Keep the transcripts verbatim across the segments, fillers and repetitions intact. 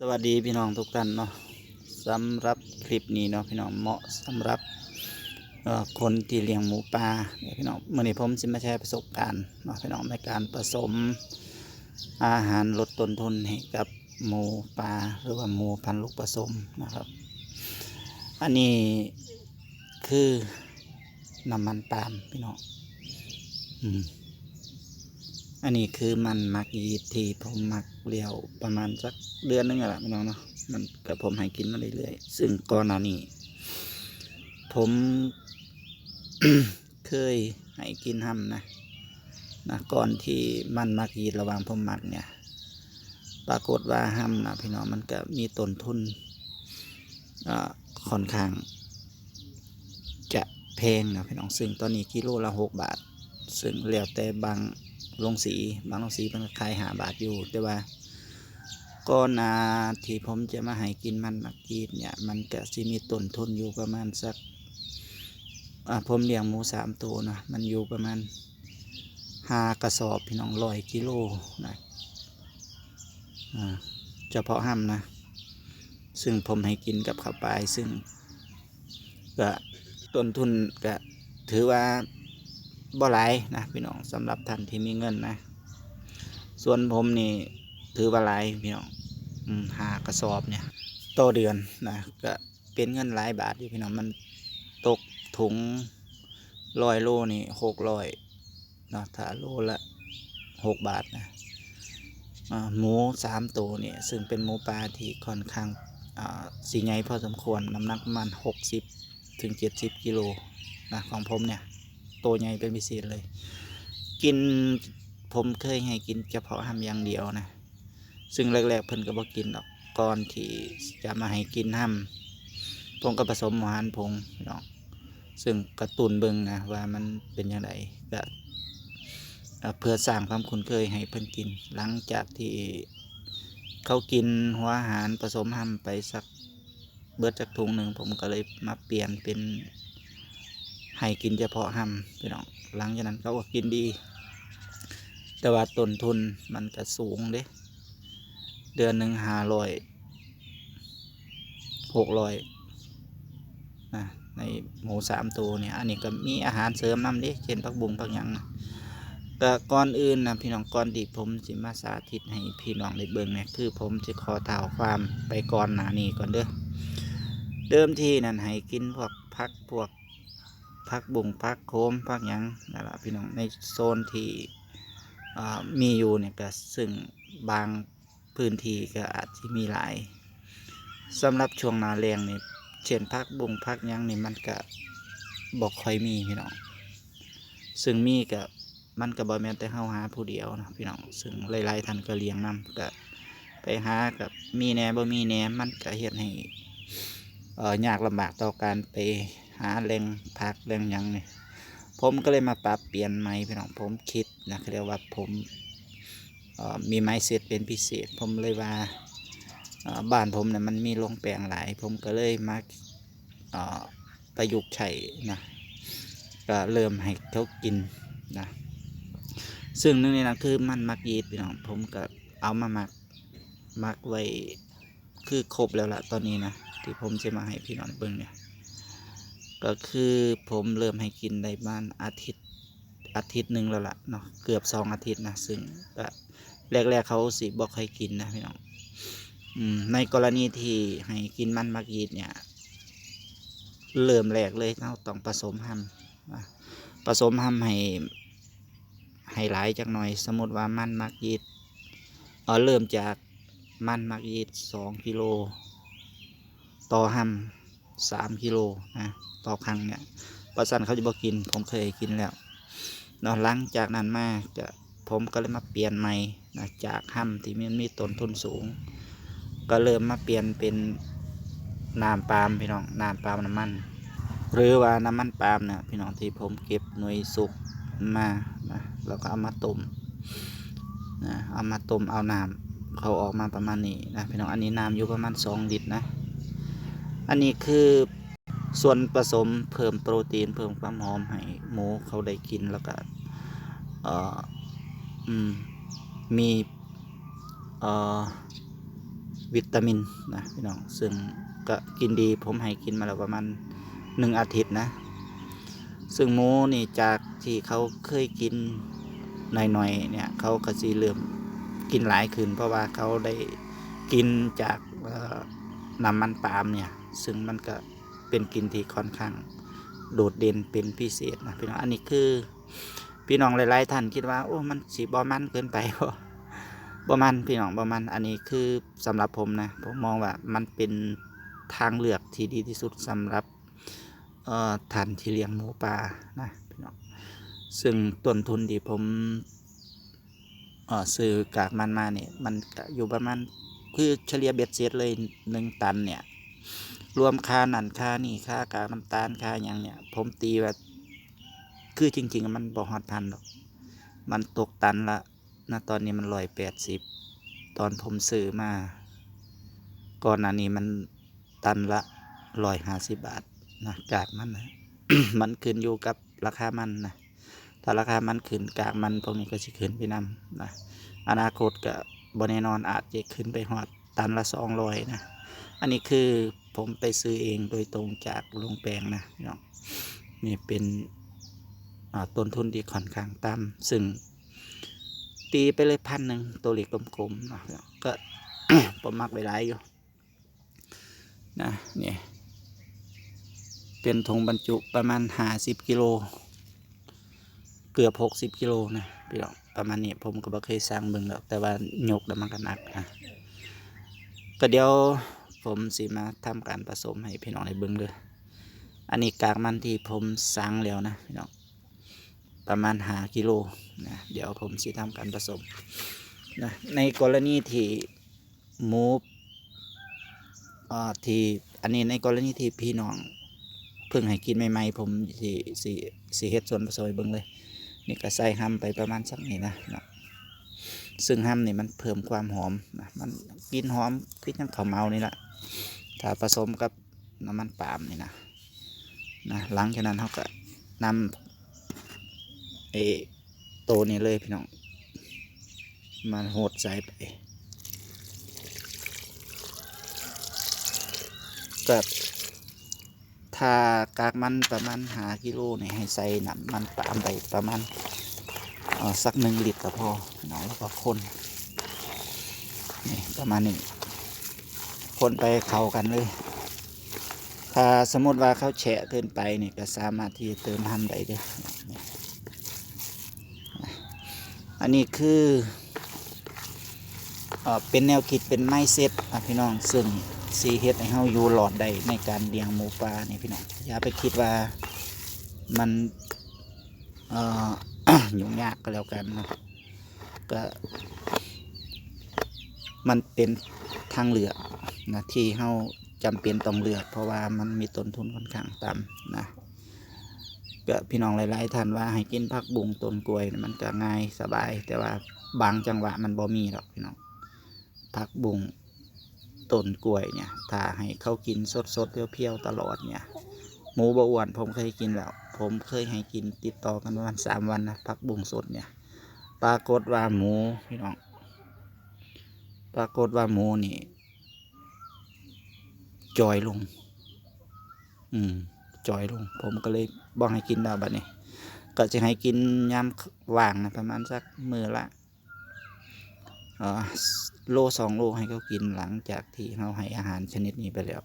สวัสดีพี่น้องทุกท่านเนาะ สำหรับคลิปนี้เนาะพี่น้อง เหมาะสำหรับ เอ่อ คนที่เลี้ยงหมูป่าเนี่ยพี่น้อง มื้อนี้ผมสิมาแชร์ประสบการณ์เนาะพี่น้อง ในการผสมอาหารลดต้นทุนให้กับหมูป่า หรือว่าหมูพันธุ์ลูกผสมนะครับ อันนี้คือน้ำมันปาล์มพี่น้อง อืม อันนี้คือมันหมักยีสต์ที่ผมหมักแล้วประมาณสักเดือนหนึ่งอะล่ะพี่น้องเนาะ มันก็ผมให้กินมาเรื่อยๆ ซึ่งก่อนหน้านี้ ผม เคยให้กินห้ำนะ นะ ก่อนที่มันหมักยีสต์ระหว่างผมหมักเนี่ย ปรากฏว่าห้ำนะพี่น้อง มันก็มีต้นทุน อ่า ค่อนข้าง จะแพงนะพี่น้อง ซึ่งตอนนี้กิโลละหกบาท ซึ่งแล้วแต่บางโรงสี บางโรงสีมันก็ขายห้าบาทอยู่ แต่ว่าก่อนหน้าที่ผมจะมาให้กินมันหมักยีสต์เนี่ย มันก็สิมีต้นทุนอยู่ประมาณสัก อ่า ผมเลี้ยงหมูสามตัวเนาะ มันอยู่ประมาณห้ากระสอบพี่น้อง ร้อยกิโลนะ อ่า เฉพาะห้ำนะ ซึ่งผมให้กินกับข้าวปาย ซึ่ง ก็ต้นทุนก็ถือว่าบ่หลายนะพี่น้อง สำหรับท่านที่มีเงินนะ ส่วนผมนี่ถือว่าหลายพี่น้อง อืม ห้ากระสอบเนี่ย ต่อเดือนนะ ก็เป็นเงินหลายบาทอยู่พี่น้อง มันตกถุงร้อยโลนี่หกร้อยเนาะ ถ้าโลละหกบาทนะ อ่า หมูสามตัวเนี่ย ซึ่งเป็นหมูป่าที่ค่อนข้าง อ่า สิใหญ่พอสมควร น้ำหนักประมาณหกสิบถึงเจ็ดสิบกิโลนะ ของผมเนี่ย ตัวใหญ่เป็นพิเศษเลย กิน ผมเคยให้กินเฉพาะห้ำอย่างเดียวนะ ซึ่งแรกๆเพิ่นก็บ่กินดอก ก่อนที่จะมาให้กินห้ำ ผมก็ผสมอาหารผงพี่น้อง ซึ่งกระตุ้นเบิ่งนะว่ามันเป็นจั่งใด ก็ เอ่อ เพื่อสร้างความคุ้นเคยให้เพิ่นกิน หลังจากที่เขากินหัวอาหารผสมห้ำไปสัก เบิดจักถุงหนึ่ง ผมก็เลยมาเปลี่ยนเป็นให้กินเฉพาะห้ำพี่น้อง หลังจากนั้นเขาก็กินดี แต่ว่าต้นทุนมันก็สูงเด้ เดือนหนึ่งห้าร้อย หกร้อยนะ ในหมูสามตัวเนี่ย อันนี้ก็มีอาหารเสริมนำเด้ เช่นผักบุ้งผักหยังนะ ก็ก่อนอื่นนะพี่น้อง ก่อนที่ผมสิมาสาธิตให้พี่น้องได้เบิ่งเนี่ย คือผมสิขอเท้าความไปก่อนหน้านี้ก่อนเด้อ เดิมทีนั่นให้กินพวกผัก พวกผักบุ้งผักโขมผักหยังนั่นล่ะพี่น้อง ในโซนที่ อ่า มีอยู่เนี่ยก็ ซึ่งบางพื้นที่ก็อาจสิมีหลาย สำหรับช่วงหน้าแล้งนี่ เช่นผักบุ้งผักหยังนี่มันก็บ่ค่อยมีพี่น้อง ซึ่งมีก็ มันก็บ่แม่นแต่เฮาหาผู้เดียวนะพี่น้อง ซึ่งหลายๆท่านก็เลี้ยงนำ ก็ไปหาก็มีแหน่บ่มีแหน่ มันก็เฮ็ดให้ เอ่อ ยากลำบากต่อการไปหาแหล่งผักแหล่งหยังนี่ ผมก็เลยมาปรับเปลี่ยนใหม่พี่น้อง ผมคิดนะ เขาเรียกว่าผม เอ่อ มี mindset เป็นพิเศษ ผมเลยว่า เอ่อ บ้านผมน่ะมันมีโรงแป้งหลาย ผมก็เลยมา เอ่อ ประยุกต์ใช้นะ ก็เริ่มให้เขากินนะ ซึ่งหนึ่งในนั้นคือมันหมักยีสต์พี่น้อง ผมก็เอามาหมัก หมักไว้ คือครบแล้วล่ะตอนนี้นะ ที่ผมจะมาให้พี่น้องเบิ่งเนี่ย ก็คือผมเริ่มให้กินได้ประมาณอาทิตย์ อาทิตย์หนึ่งแล้วล่ะเนาะ เกือบสองอาทิตย์นะ ซึ่งก็แรกๆเขาสิบ่ค่อยกินนะพี่น้อง อืม ในกรณีที่ให้กินมันหมักยีสต์เนี่ย เริ่มแรกเลยเราต้องผสมห้ำนะ ผสมห้ำให้ ให้หลายจักหน่อย สมมุติว่ามันหมักยีสต์ เอาเริ่มจากมันหมักยีสต์สองกิโล ต่อห้ำสามกิโลนะ ต่อครั้งเนี่ย บ่ซั้นเขาจะบ่กิน ผมเคยให้กินแล้วเนาะ หลังจากนั้นมาก็ ผมก็เลยมาเปลี่ยนใหม่นะ จากห้ำที่มันมีต้นทุนสูง ก็เริ่มมาเปลี่ยนเป็นน้ำปาล์มพี่น้อง น้ำปาล์มน้ำมัน หรือว่าน้ำมันปาล์มเนี่ยพี่น้อง ที่ผมเก็บหน่วยสุกมานะ แล้วก็เอามาต้มนะ เอามาต้ม เอาน้ำเขาออกมาประมาณนี้นะพี่น้อง อันนี้น้ำอยู่ประมาณสองลิตรนะ อันนี้คือส่วนผสมเพิ่มโปรตีน เพิ่มความหอมให้หมูเขาได้กิน แล้วก็ เอ่อ อืม มี เอ่อ วิตามินนะพี่น้อง ซึ่งก็กินดี ผมให้กินมาแล้วประมาณหนึ่งอาทิตย์นะ ซึ่งหมูนี่จากที่เขาเคยกินหน่อยๆเนี่ย เขาก็สิเริ่มกินหลายขึ้น เพราะว่าเขาได้กินจาก เอ่อ น้ำมันปาล์มเนี่ย ซึ่งมันก็เป็นกลิ่นที่ค่อนข้างโดดเด่นเป็นพิเศษนะพี่น้อง อันนี้คือ พี่น้องหลายๆท่านคิดว่า โอ้ มันสิบ่มันเกินไปบ่ บ่มันพี่น้อง บ่มัน อันนี้คือสำหรับผมนะ ผมมองว่ามันเป็นทางเลือกที่ดีที่สุดสำหรับ เอ่อ ท่านที่เลี้ยงหมูป่านะพี่น้อง ซึ่งต้นทุนที่ผม เอ่อ ซื้อกากมันมาเนี่ย มันก็อยู่ประมาณ คือเฉลี่ยเบ็ดเสร็จเลย หนึ่งตันเนี่ย รวมค่านั่นค่านี่ ค่ากากน้ำตาล ค่าหยังเนี่ย ผมตีว่า คือจริงๆ มันบ่ฮอดพันดอก มันตกตันละ ณ ตอนนี้มันร้อยแปดสิบ ตอนผมซื้อมา ก่อนหน้านี้มันตันละร้อยห้าสิบบาทนะ กากมันนะ มันขึ้นอยู่กับราคามันนะ ถ้าราคามันขึ้น กากมันพวกนี้ก็สิขึ้นไปนำนะ อนาคตก็บ่แน่นอน อาจจะขึ้นไปฮอดตันละสองร้อยนะ อันนี้คือผมไปซื้อเองโดยตรงจากโรงแป้งนะพี่น้อง นี่เป็น อ่า ต้นทุนที่ค่อนข้างต่ำ ซึ่งตีไปเลยพันหนึ่ง ตัวเลขกลมๆเนาะ ก็ ผมมักไว้หลายอยู่นะ นี่ เป็นถุงบรรจุประมาณห้าสิบกิโล เกือบหกสิบกิโลนะพี่น้อง ประมาณนี้ ผมก็บ่เคยสั่งเบิ่งดอก แต่ว่ายกแล้วมันก็หนักนะ ก็เดี๋ยวผมสิมาทำการผสมให้พี่น้องได้เบิ่งเด้อ อันนี้กากมันที่ผมสั่งแล้วนะพี่น้อง ประมาณห้ากิโลนะ เดี๋ยวผมสิทำการผสมนะ ในกรณีที่หมู อ่า ที่ อันนี้ในกรณีที่พี่น้องเพิ่งให้กินใหม่ๆ ผมสิ สิ สิเฮ็ดส่วนผสมให้เบิ่งเลย นี่ก็ใส่ฮำไปประมาณสักนี้นะเนาะ ซึ่งฮำนี่มันเพิ่มความหอมนะ มันกลิ่นหอมคือจั่งข้าวเหมานี่ล่ะ ถ้าผสมกับน้ำมันปาล์มนี่นะ นะ หลังจากนั้นเราก็นำ เอ โตนี้เลยพี่น้อง มาโหดใส่ไป ก็ถ้ากากมันประมาณห้ากิโลนี่ ให้ใส่น้ำมันปาล์มไปประมาณ เอ่อ สักหนึ่งลิตรก็พอเนาะ แล้วก็คน นี่ประมาณนี้ คนไปเข้ากันเลย ถ้าสมมุติว่าเขาแฉะเกินไปนี่ ก็สามารถที่จะเติมฮำได้เด้อ อันนี้คือ เอ่อ เป็นแนวคิด เป็น mindset อ่ะพี่น้อง ซึ่งสิเฮ็ดให้เราอยู่รอดได้ในการเลี้ยงหมูป่านี่พี่น้อง อย่าไปคิดว่ามัน เอ่อ ยุ่งยากก็แล้วกันเนาะ ก็ มันเป็นทางเลือกนะ ที่เราจำเป็นต้องเลือก เพราะว่ามันมีต้นทุนค่อนข้างต่ำนะ ก็พี่น้องหลายๆท่านว่าให้กินผักบุ้งต้นกล้วยนี่ มันก็ง่ายสบาย แต่ว่าบางจังหวะมันบ่มีดอกพี่น้อง ผักบุ้งต้นกล้วยเนี่ย ถ้าให้เขากินสดๆ เพียวๆ ตลอดเนี่ย หมูบ่อ้วน ผมเคยกินแล้ว ผมเคยให้กินติดต่อกันประมาณสามวันนะ ผักบุ้งสดเนี่ย ปรากฏว่าหมูพี่น้อง ปรากฏว่าหมูนี่ จ่อยลง อืม จ่อยลง ผมก็เลยบ่ให้กินแล้วบัดนี้ ก็สิให้กินยามว่างนะ ประมาณสักมื้อละ เอ่อ โลสองโลให้เขากิน หลังจากที่เราให้อาหารชนิดนี้ไปแล้ว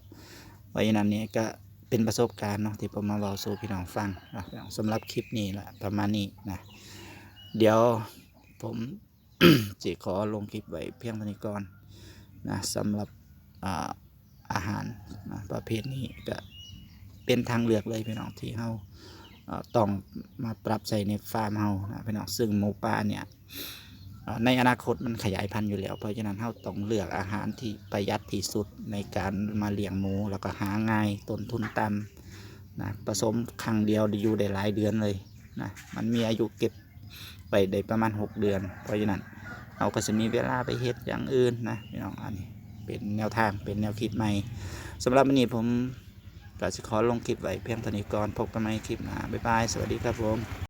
เพราะฉะนั้นนี่ก็เป็นประสบการณ์เนาะ ที่ผมมาเว้าสู่พี่น้องฟังเนาะ สำหรับคลิปนี้ละประมาณนี้นะ เดี๋ยวผม สิขอลงคลิปไว้เพียงเท่านี้ก่อนนะ สำหรับ อ่า อาหารนะ ประเภทนี้ก็เป็นทางเลือกเลยพี่น้อง ที่เรา เอ่อ ต้องมาปรับใช้ในฟาร์มเรานะพี่น้อง ซึ่งหมูป่าเนี่ย เอ่อ ในอนาคตมันขยายพันธุ์อยู่แล้ว เพราะฉะนั้นเราต้องเลือกอาหารที่ประหยัดที่สุดในการมาเลี้ยงหมู แล้วก็หาง่าย ต้นทุนต่ำนะ ผสมครั้งเดียวอยู่ได้หลายเดือนเลยนะ มันมีอายุเก็บไปได้ประมาณหกเดือน เพราะฉะนั้นเราก็สิมีเวลาไปเฮ็ดอย่างอื่นนะพี่น้อง อันนี้เป็นแนวทาง เป็นแนวคิดใหม่ สำหรับมื้อนี้ผมก็สิขอลงคลิปไว้เพียงเท่านี้ก่อน พบกันใหม่คลิปหน้า บ๊ายบาย สวัสดีครับผม